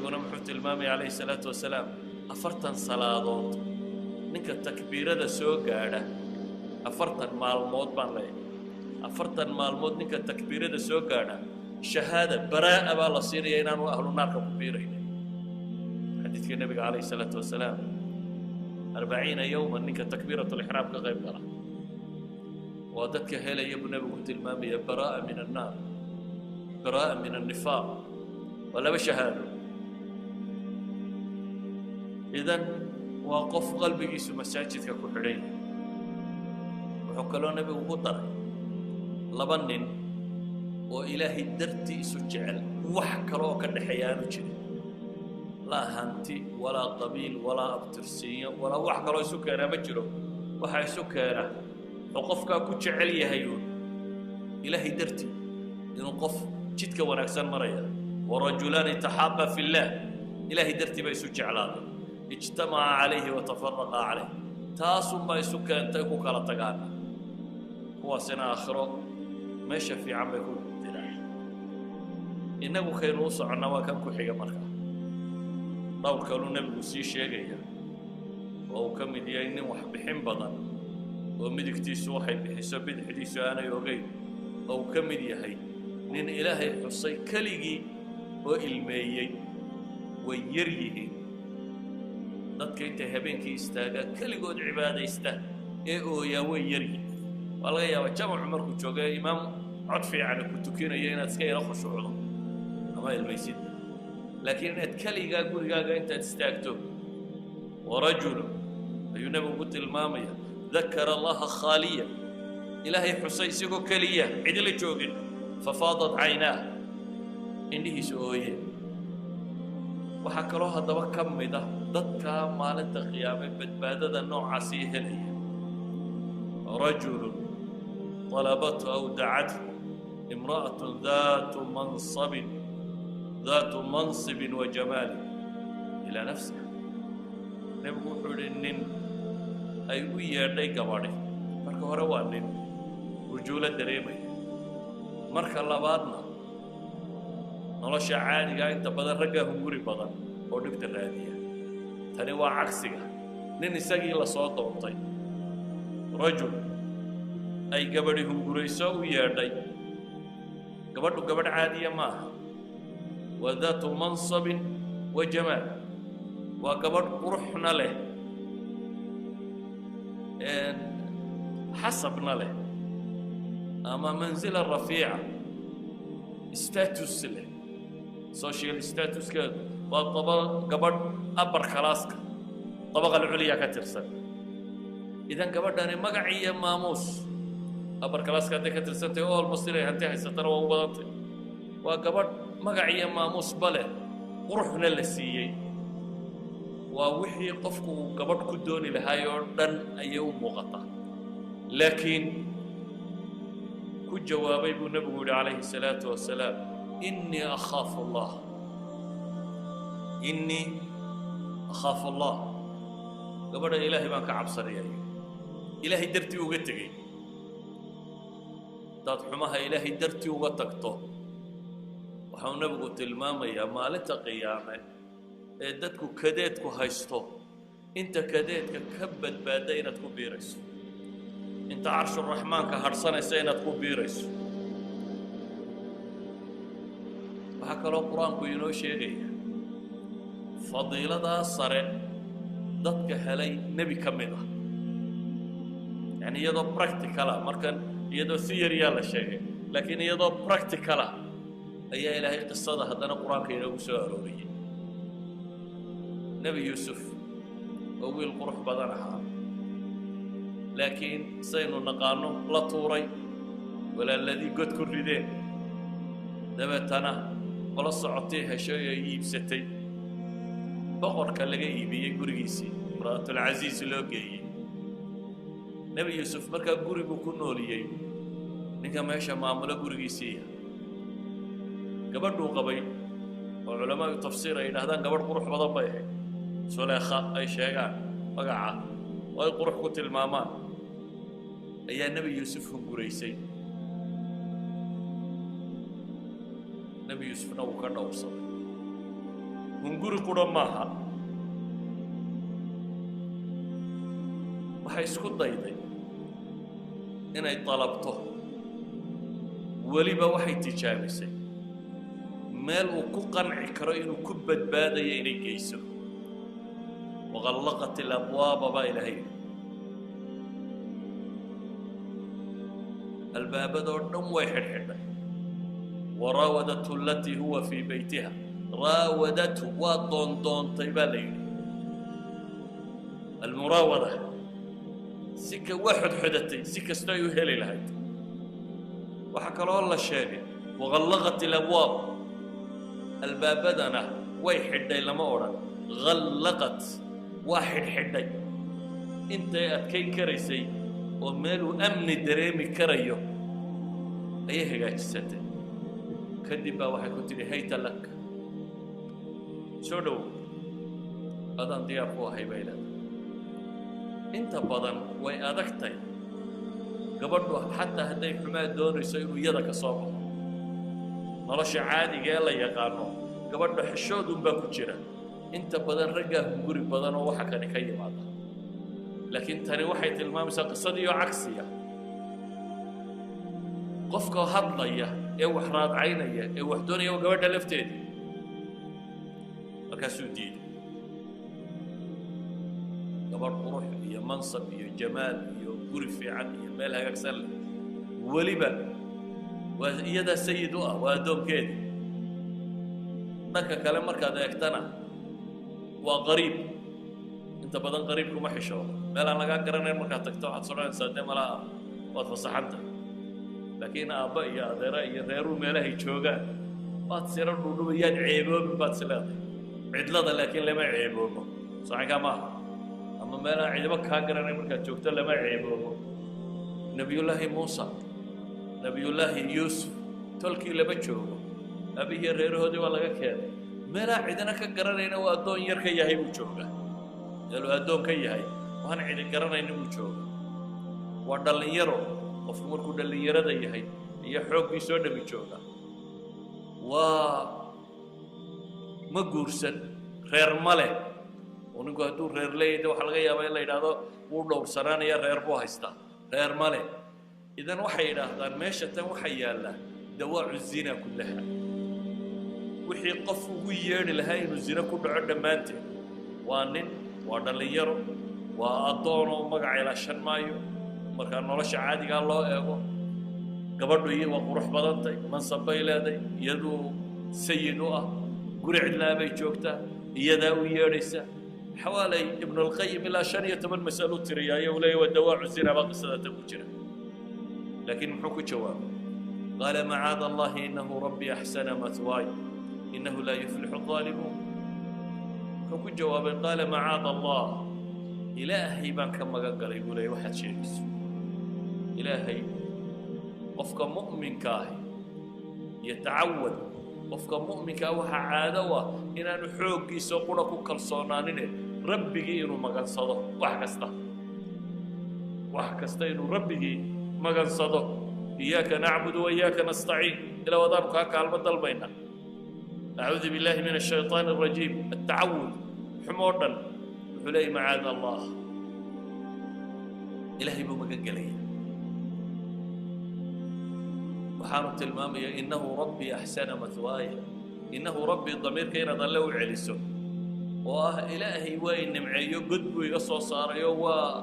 Nebiguna muxuu tilmaamaya calayhi salaatu wasalaam? 40 salaadood ninka takbiirada soo gaadha, 40 maalmood baan leeyahay, 40 maalmood ninka takbiirada soo gaadha, shahaada baraa'a baa la siinaya inaanu ahlu naarka ku biiraynin. Xadiidka nebiga calayhi salaatu wasalaam, 40 yowman ninka takbiirat lixraam ka qayb gala waa dadka helaya buu nebigu tilmaamaya baraa'a min annaar, baraa'a min annifaaq. Waa laba shahaado. Idan waa qof qalbigiisu masaajidka ku xidhan yahay. Wuxuu kaloo nebigu ku daray laba nin oo Ilaahay dartii isu jecel, wax kale oo ka dhexeeya aanu jirin, laa hanti walaa qabiil walaa abtirsiinyo walaa wax kaloo isu keenaa ma jiro. Waxaa isu keena wuxuu qofkaa ku jecel yahay uun Ilaahay dartii, inuu qof jidka wanaagsan maraya. Warajulaani taxaaba fi illaah, Ilaahay dartii ba isu jeclaaday, ijtamaca calayhi watafaraqa calayh, taasunbaa isu keentay ku kala tagaana. Kuwaasina aakhiro meesha fiican bay ku jiraan. Innagu kaynu u soconnaa waa kan ku xiga. Markaa dhowr kaluu nebigu sii sheegaya oo uu ka mid yahay nin wax bixin badan oo midigtiisu waxay bixiso bidixdiisu aanay ogeyn, oo uu ka mid yahay nin Ilaahay xusay keligii oo ilmeeyey. Way yar yihiin dadka intay habeenkii istaagaa keligood cibaadaysta ee ooyaa, way yar yihiin. Waa laga yaabaa jamacu markuu joogo ee imaam cod fiicana ku tukinayo inaad iska yaro khushuucdo ama ilmaysid, laakiin inaad keligaa gurigaaga intaad istaagto. Warajulu ayuu nebigu ku tilmaamaya dakara Allaha khaaliya, Ilaahay xusay isagoo keliya, cidila joogin, fafaadat caynaah, indhihiisa ooyeen. Waxaa kaloo haddaba ka mid ah dadkaa maalinta qiyaame badbaadada noocaasii helaya rajulu طalabathu aw dacathu imra'aة daatu mansabin, daatu mansibin wa jamaalin ilaa nafsiha. Nebigu wuxuu yidhi nin ay u yeedhay gabadhi. Marka hore waa nin rujuulo dareemaya, marka labaadna nolosha caadigaa inta badan raggaa hunguri badan oo dhibta raadiya. Tani waa cagsiga, nin isagii la soo doontay, rajul ay gabadhi hungurayso u yeedhay. Gabadhu gabadh caadiya maaha, waa daatu mansabin wa jamaal, waa gabadh quruxna leh, xasabna leh ama mansila rafiica, status leh, social statuskeedu waa daba gabadh upper classka, dabaqa alculya ka tirsan. Idan gabadhani magac iyo maamuus upper classka hadday ka tirsantahay, almost inay hanti haysatana waa u badantay. Waa gabadh magac iyo maamuusba leh, quruxna la siiyey. Waa wixii qofku uu gabadh ku dooni lahaay oo dhan ayay u muuqataa. Laakiin ku jawaabay buu nebigu yidhi calayhi salaatu wasalaam: "Innii akhaafu Allah, innii akhaafu Allah." Gabadha Ilaahay baan ka cabsanaya, Ilaahay dartii uga tegey. Haddaad xumaha Ilaahay dartii uga tagto, waxau nebigu tilmaamayaa maalinta qiyaame ee dadku kadeedku haysto inta kadeedka ka badbaadda inaad ku biirayso, inta carshuraxmaanka hadhsanaysa inaad ku biirayso. Waxaa kaloo Qur-aanku inoo sheegaya fadiiladaa sare dadka helay nebi ka mid ah, yani iyadoo practical ah. Markan iyadoo theory-yaa la sheegay, laakiin iyadoo practical ah ayaa Ilaahay qisada haddana Qur-aanka inoogu soo arooriyey. Nebi Yuusuf oo wiil qurux badan ahaa, laakiin saynu naqaano la tuuray, walaaladii god ku rideen, dabeetana qolo socotay heshay oo iibsatay, boqorka laga iibiyey, gurigiisii imra'atulcasiis loo geeyey. Nebi Yuusuf markaa guri buu ku nooliyey ninka meesha maamulo gurigiisiiya. Gabadhuu qabay oo culamaau tafsiir ay yidhahdaan gabadh qurux badan bay ahayd, Suleekha ay sheegaan magaca oo ay qurux ku tilmaamaan, ayaa Nebi Yuusuf hunguraysay. Nebi Yuusufna wuu ka dhowrsaday. Hunguri qura maaha. Waxay isku dayday inay dalabto, weliba waxay tijaabisay meel uu ku qanci karo inuu ku badbaadayo inay geyso. Waqallaqat alabwaaba baa Ilaahay yidhi, albaabadoo dhan way xidhxidhay. Waraawadathu alatii huwa fii beytiha, raawadathu waa doondoontay baa la yidhi. Almuraawada si ka waa xodxodatay si kastoo ay u heli lahayd. Waxaa kaloo la sheegay waqallaqat alabwaab, albaabadana way xidhay lama odhan, hallaqat waa xidhxidhay intay adkayn karaysay oo meeluu amni dareemi karayo ayay hagaajisatay. Kadib baa waxay ku tidhi hayta lak, soo dhowow, adaan diyaar ku ahay bay leedahay. Inta badan way adagtay gabadhu xataa hadday xumaa doonayso inuu iyada ka soo baxo. Nolosha caadiga ee la yaqaano gabadha xishoodunbaa ku jira. Inta badan raggaa hunguri badan oo waxa kani ka yimaada, laakiin tani waxay tilmaamaysaa qisadiioo cagsiya. Qofka hadlaya ee wax raadcaynaya ee wax doonaya waa gabadha lafteedii. Markaasuu diiday. Gabadh qurux iyo mansab iyo jamaal iyo guri fiican iyo meel hagaagsan leh, weliba waa iyadaa sayid u ah, waa addoonkeedii. Dhanka kale markaad eegtana waa qariib. Inta badan qariib kuma xishoodo. Meel aan lagaa garanayn markaad tagto waxaad sodhanaysaa dee malaa waad fasaxantay, laakiin aabba iyo adeera iyo reeruu meelahay joogaan waad sira dhudhubayaad, ceeboobin baad is leedahay cidlada. Laakiin lama ceeboobo, saxinkaa maaha, ama meel aan cidibo kaa garanayn markaad joogto lama ceeboobo. Nebiyullaahi Muusa, Nebiyullaahi Yuusuf tolkii lama joogo, abihiyo reerahoodii waa laga keenay. Meelaa cidina ka garanayna uu addoon yar ka yahay buu joogaa, meeluu addoon ka yahay waan cidi garanayna buu jooga. Waa dhallinyaro, qofku markuu dhallinyarada yahay iyo xooggii soo dhami jooga. Waa ma guursan, reer ma leh, oo ninku hadduu reer leeyahy de waxaa laga yaabaa in la yidhaahdo wuu dhowrsanaanaya, reer buu haystaa. Reer ma leh. Idan waxay yidhaahdaan meesha tan waxaa yaalla dawaacu zina kullaha, wixii qof ugu yeedhi lahaa inuu zino ku dhaco dhammaanteed. Waa nin, waa dhallinyaro, waa addoonoo magaca ilaashan maayo markaa nolosha caadigaa loo eego. Gabadhu iyo waa qurux badantay, mansab bay leeday, iyaduu sayid u ah, guri cidlaa bay joogtaa, iyadaa u yeedhaysa. Xawaalay Ibnulqayim ilaa 15 masalo tiriyaayo uu leeyahy waa dawaacu zina baa qisada tan ku jira. Laakiin muxuu ku jawaabay? Qaala macaada Allahi inahu rabbii axsana mathwaay inahu laa yuflixu aalimuun. Wuxuu ku jawaabay qaala macaada Allah, Ilaahay baan ka magan galay buu leeyay waxaad sheegayso. Ilaahay, qofka mu'minka ahi yatacawad, qofka mu'minkaa waxaa caado u ah inaanu xooggiisa qura ku kalsoonaanine rabbigii inuu magansado wax kasta, wax kasta inuu rabbigii magansado. Iyaaka nacbudu wa iyaaka nastaciin, ilaa wadaanu kaa kaalmo dalbayna. Acuudu billahi min ashayطaan الrajiim. Altacawud xumoo dhan wuxuu leeyay macaada Allah, Ilaahay buu magan gelaya. Waxaanu tilmaamaya innahu rabbii axsana mathwaaya. Innahu rabbii, damiirka inaad alle u celiso oo ah Ilaahay waa i nimceeyo, god buu iga soo saarayo, waa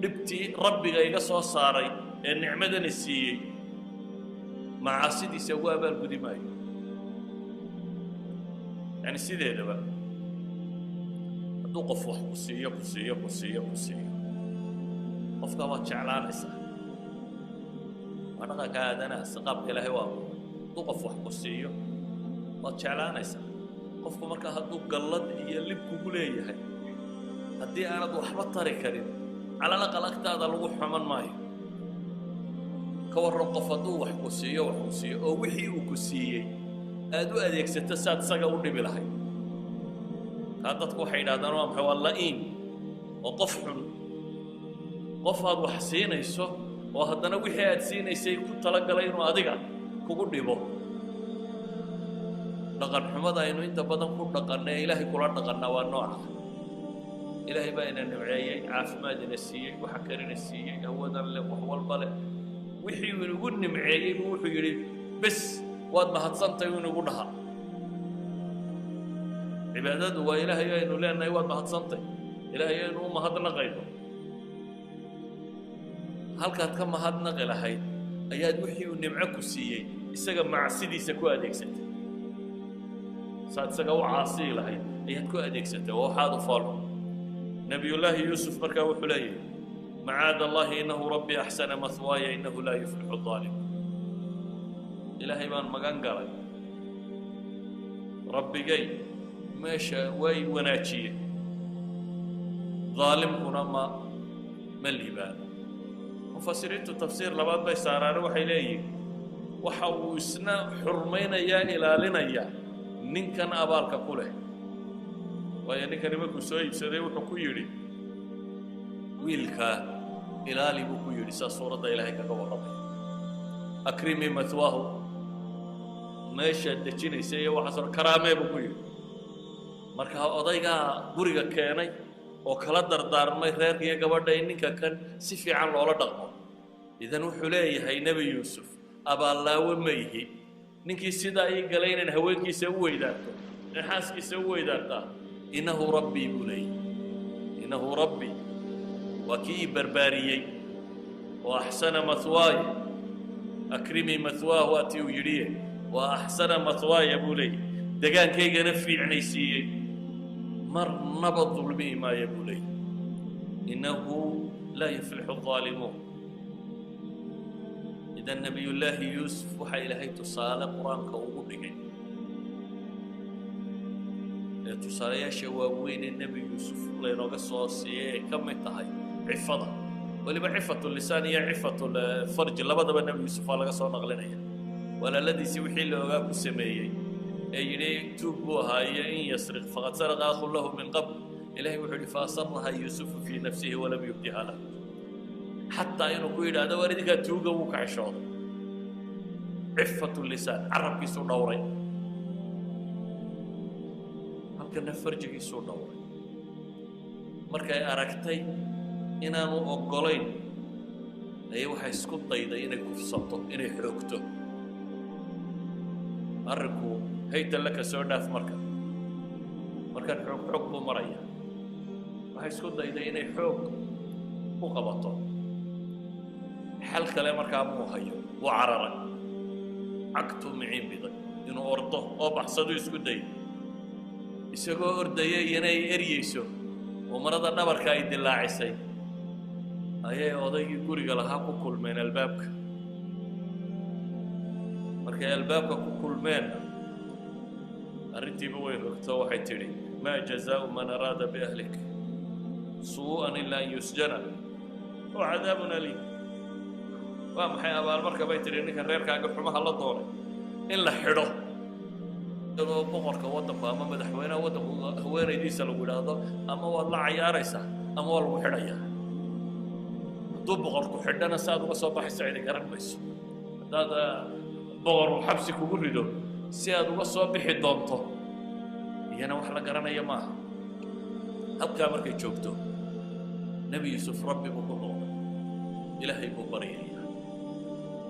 dhibtii rabbiga iga soo saaray ee nicmadana siiyey, macaasidiisa ugu abaalgudi maayo. Yani sideedaba hadduu qof wax ku siiyo, ku siiyo, ku siiyo, ku siiyo, qofkaa waad jeclaanaysaa. Waa dhaqanka aadanaha, si qaabka Ilaahay u abuuray. Hadduu qof wax ku siiyo waad jeclaanaysaa qofku. Markaa hadduu gallad iyo lib kugu leeyahay, haddii aanad waxba tari karin, calal aqal agtaada lagu xuman maayo. Ka warran qof hadduu wax ku siiyo, wax ku siiyo, oo wixii uu ku siiyey aad u adeegsato saad isaga u dhibi lahayd? Kaa dadku waxay yidhahdaan waa maxay? Waa la'iim oo qof xun. Qof aad wax siinayso oo haddana wixii aad siinaysay ku talagalay inuu adiga kugu dhibo. Dhaqan xumada aynu inta badan ku dhaqannay Ilaahay kula dhaqannaa waa nooca. Ilaahay baa ina nimceeyey, caafimaad ina siiyey, waxa kalena siiyey, awadan leh, wax walba leh. Wixii uu inagu nimceeyey buu wuxuu yidhi bes waad mahadsantay uu inagu dhaha. Cibaadadu waa Ilaahay aynu leenahay waad mahadsantay, Ilaahay aynu u mahadnaqayno. Halkaad ka mahadnaqi lahayd ayaad wixii uu nimco ku siiyey isaga macsidiisa ku adeegsatay. Saad isaga u caasiyi lahayd ayaad ku adeegsatay. Waa waxaad u faalo. Nabiyullaahi Yuusuf markaa wuxuu leeyahay macaada Allahi innahu rabbii axsana mahwaaya innahu laa yuflixu daalimuun. Ilaahay baan magan galay, rabbigay meesha way wanaajiyey, daalimkuna ma liibaano. Mufasiriintu tafsiir labaad bay saaraane, waxay leeyihin waxa uu isna xurmaynayaa, ilaalinayaa ninkan abaalka ku leh. Waayo ninkani markuu soo iibsaday wuxuu ku yidhi wiilkaa ilaali buu ku yidhi. Saa suuradda Ilaahay kaga warramaya, akrimii mathwaahu, meeshaad dejinaysa iyo waxaas karaamee buu ku yidhi. Marka odaygaa guriga keenay oo kala dardaarmay reerka iyo gabadha in ninka kan si fiican loola dhaqmo. Idan wuxuu leeyahay Nebi Yuusuf, abaallaawe ma ihi ninkii sidaa ii galay inaan haweenkiisa u weydaarto, inaan xaaskiisa u weydaartaa. Innahu rabbii buu leeyahy, innahu rabbii, waa kii ii barbaariyey oo axsana mathwaaya. Akrimii mathwaah waa tii uu yidhiye, waa axsana mathwaaya buu leeyahy, degaankaygana fiicnaysiiyey, marnaba dulmi'i maayo buu leeyahy. Innahu laa yuflixu الظaalimuun. Idan Nebiyullaahi Yuusuf waxaa Ilaahay tusaale Qur-aanka ugu dhigay ee tusaalayaasha waaweyn ee Nebi Yuusuf laynooga soo siiyey ay ka mid tahay cifada, weliba cifatu lisaan iyo cifatu farji labadaba Nebi Yuusuf waa laga soo naqlinaya. Walaaladiisii wixii la ogaa ku sameeyey ee yidhi tuug buu ahaa iyo in yasriq faqad saraqa akhun lahu min qabl, Ilahay wuxuu yidhi faasaraha Yuusufu fii nafsihi walam yubdiha lahu. Xataa inuu ku yidhaahdo waar idinkaa tuuga wuu ka xishooday. Cifatu lisaan carabkiisuu dhowray, halkana farjigiisuu dhowray. Markay aragtay inaanu oggolayn ayay waxay isku dayday inay kufsato, inay xoogto. Arrinku hayta laka soo dhaaf, marka markaan xoog xoog buu maraya. Waxay isku dayday inay xoog u qabato, xal kale markaa muu hayo, wuu cararay, cagtuu miciin biday inuu ordo oo baxsadu isku dayay. Isagoo ordaya iyana ay eryeyso oo marada dhabarka ay dilaacisay ayay odaygii guriga lahaa ku kulmeen albaabka. Markay albaabka ku kulmeenna arrintiiba way rogto. Waxay tidhi maa jazaau man araada biahlik suu'an ilaa an yusjana oo cadaabun aliim. Waa maxay abaalmarka bay tidhi ninka reerkaaga xumaha la doonay? In la xidho. Iyadoo boqorka waddanku ama madaxweynaha waddanku haweenaydiisa lagu idhaahdo ama waad la cayaaraysaa ama waa lagu xidhayaa. Hadduu boqorku xidhana si aad uga soo baxayso cidi garan mayso. Haddaad boqor uu xabsi kugu rido si aad uga soo bixi doonto iyana wax la garanaya maaha. Halkaa markay joogto Nebi Yuusuf Rabbi buu ku noqday, Ilaahay buu baryayaa.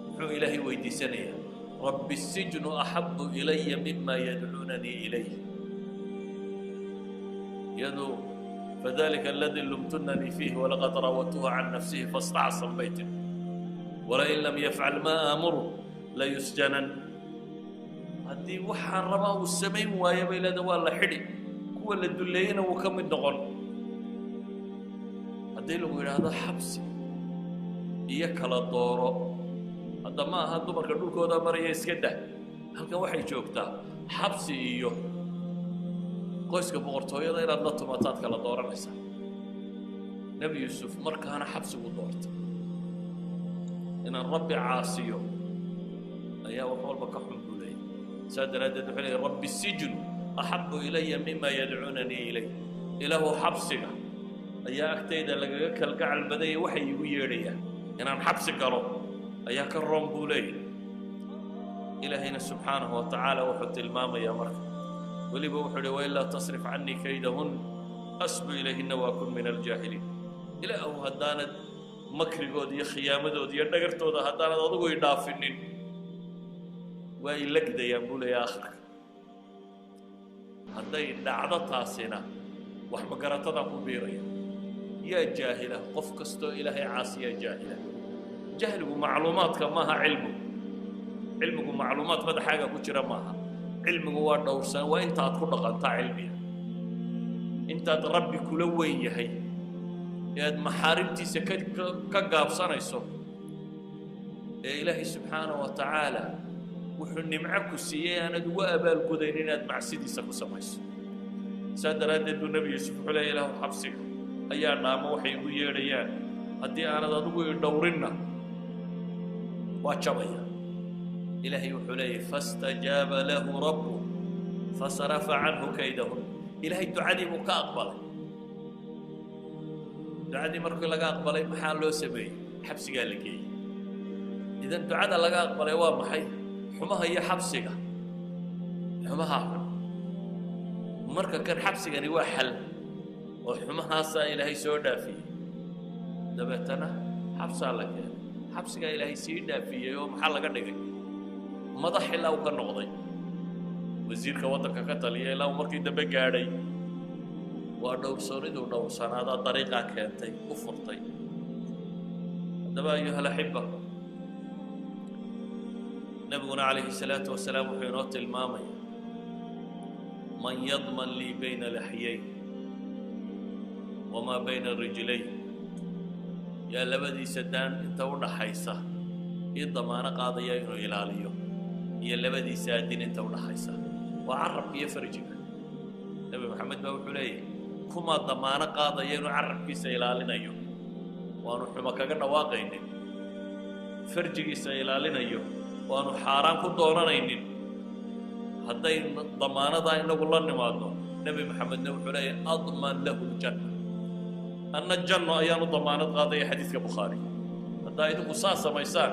Muxuu Ilaahay weydiisanayaa? Rabbi sijnu axabu ilaya mima yadcuunanii ilayh. Iyadu fadalika aladii lumtunanii fiih walaqad raawatuhu can nafsihi faاstacsam bay tiri, walain lam yafcal maa aamuru layusjanan. Haddii waxaan rabaa uu samayn waayo bay leeda waa la xidhi, kuwa la dulleeyena wuu ka mid noqon. Haddii lagu yidhaahdo xabsi iyo kala dooro, hadda ma aha dumarka dhulkooda maraya iska dah. Halkan waxay joogtaa xabsi iyo qoyska boqortooyada inaad la tumataad kala dooranaysaa. Nebi Yuusuf markaana xabsigu doortay. Inaan Rabbi caasiyo ayaa wax walba ka xun buu leeyay. Saa daraaddeed wuxuu leeyay rabbi sijnu axabu ilaya mima yadcuunanii ilayh. Ilaahu xabsiga ayaa agtayda lagaga kalgacal badanya waxay iigu yeedhayaan, inaan xabsi galo ayaa ka roon buu leeyahy. Ilaahayna subxaanahu wa tacaala wuxuu tilmaamayaa marka weliba wuxuu uhi: "Wailaa tasrif cannii kaydahun asbu ilayhinna waakun min aljaahiliin." Ilaahu, haddaanad makrigooda iyo khiyaamadooda iyo dhagartooda haddaanad adigu i dhaafinin, waa i legdayaan, buu leeya. Akhirka hadday dhacdo taasina, wax magaratadaan ku biiraya. Yaa jaahila? Qof kastoo Ilaahay caasiyaa jaahila. Jahligu macluumaadka maaha. Cilmigu, cilmigu macluumaad madaxaaga ku jira maaha. Cilmigu waa dhowrsan, waa intaad ku dhaqantaa cilmiga, intaad Rabbi kula weyn yahay ee aad maxaarimtiisa ka gaabsanayso, ee Ilaahay subxaanaه wa tacaala wuxuu nimco ku siiyey aanad ugu abaalgudayn inaad macsidiisa ku samayso. Saa daraaddeed buu Nebi Yuusuf wuxuu leeya: "Ilaahu, xabsiga ayaa dhaamo waxay igu yeedhayaan. Haddii aanad adigu i dhowrinna, waa jabaya." Ilaahay wuxuu leeyahy: "Fastajaaba lahu rabbu fasarafa canhu kaydahun." Ilaahay ducadii buu ka aqbalay. Ducadii markii laga aqbalay, maxaa loo sameeyey? Xabsigaa la geeyey. Idan ducada laga aqbalay waa maxay? Xumaha iyo xabsiga, xumaha xun. Marka kan xabsigani waa xal oo xumahaasaa Ilaahay soo dhaafiyey. Dabeetana xabsaa la keenay, xabsigaa Ilaahay sii dhaafiyey oo maxaa laga dhigay? Madax ilaa uu ka noqday wasiirka waddanka ka taliya, ilaa uu markii dambe gaadhay. Waa dhowrsooniduu dhowrsanaadaa dariiqaa keentay, u furtay. Haddaba, ayuha alaxiba, Nebiguna calayhi salaatu wasalaam wuxuu inoo tilmaamaya: "Man yadman lii bayna laxyayn wamaa bayna rijlayn?" Yaa labadiisa daan inta u dhaxaysa ii damaano qaadaya inuu ilaaliyo, iyo labadiisa adin inta u dhaxaysa? Waa carabka iyo farjiga. Nebi Maxamed baa wuxuu leeyahay: kumaa damaano qaadaya inuu carabkiisa ilaalinayo, waanu xumo kaga dhawaaqaynin, farjigiisa ilaalinayo, waanu xaaraan ku doonanaynin? Hadday damaanadaa inagu la nimaadno, Nebi Maxamedna wuxuu leeyahay: "Adman lahu ljanna," anna janno ayaanu damaanad qaadaya. Xadiidka Bukhaari. Haddaa idinku saa samaysaan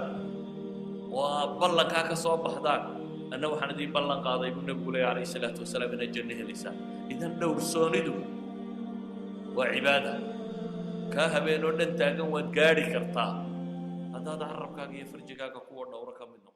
oo aa ballankaa ka soo baxdaan, anna waxaan idiin ballan qaaday, buu Nebigu leeya calayhi salaatu wasalaam, inaad janno helaysaan. Idan dhowrsoonidu waa cibaada. Kaa habeen oo dhan taagan waad gaadhi kartaa haddaad carabkaaga iyo farjigaaga kuwa dhowro ka mid noqo.